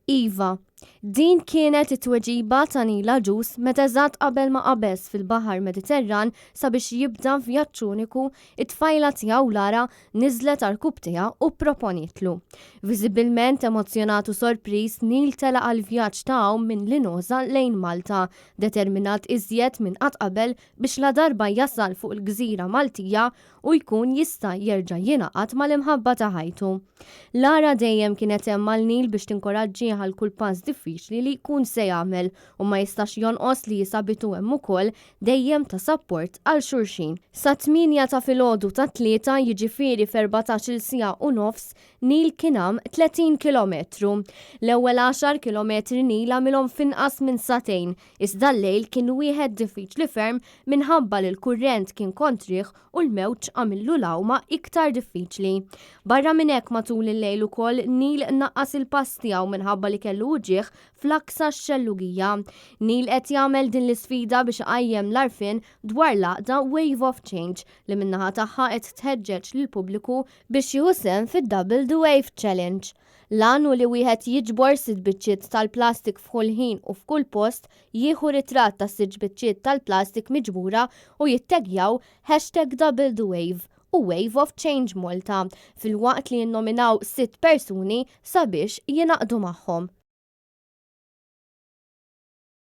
Iva. Din kienet it-tweġiba ta' Neil Agius meta eżatt qabel ma qabeż fil-baħar Mediterran sabiex jibda vjaġġ uniku, it-tfajla tiegħu Lara niżlet għarkupptejha u pproponietlu. Viżibilment emozzjonat u sorpriż, Neil telaq għall-vjaġġ ta' għawm minn Linosa lejn Malta, determinat iżjed minn qatt qabel biex ladarba jasal fuq il-gżira Maltija u jkun jista' jerġa' jingħaqad mal-imħabba ta' ħajtu. Lara dejjem kienet hemm għal Neil biex tinkoraġġih għal kull pass diffiċli li jkun se jagħmel u ma jistax jonqos li hi sabitu hemm ukoll dejjem ta' sapport għal xulxin. Sat-tmienja ta' filgħodu tat-Tlieta, jiġifieri f'erbatax-il siegħa u nofs, Neil kien għam 30 kilometru. L-ewwel għaxar kilometri Neil għamilhom f'inqas minn sagħtejn, iżda l-lejl kien wieħed diffiċli ferm minħabba li l-kurrent kien kontrih u l-mewġ għamillu l-għawma iktar diffiċli. Barra minn hekk matul il-lejl ukoll Neil naqqas il-pass tiegħu minħabba li kellu uġigħ fl-aksa x-xellugija. Neil qed jagħmel din l-isfida biex iqajjem l-għarfien dwar l-għaqda Wave of Change li min-naħa tagħha qed tħeġġeġ lill-pubbliku biex jieħu sehem fid-Double the Wave Challenge. L-għan hu li wieħed jiġbor sitt biċċiet tal-plastik f'kull ħin u f'kull post, jieħu ritratt tas-sitt biċċiet tal-plastik miġbura u jitteggjaw hashtag Double the Wave u Wave of Change Malta filwaqt li jinnominaw sitt persuni sabiex jingħaqdu magħhom.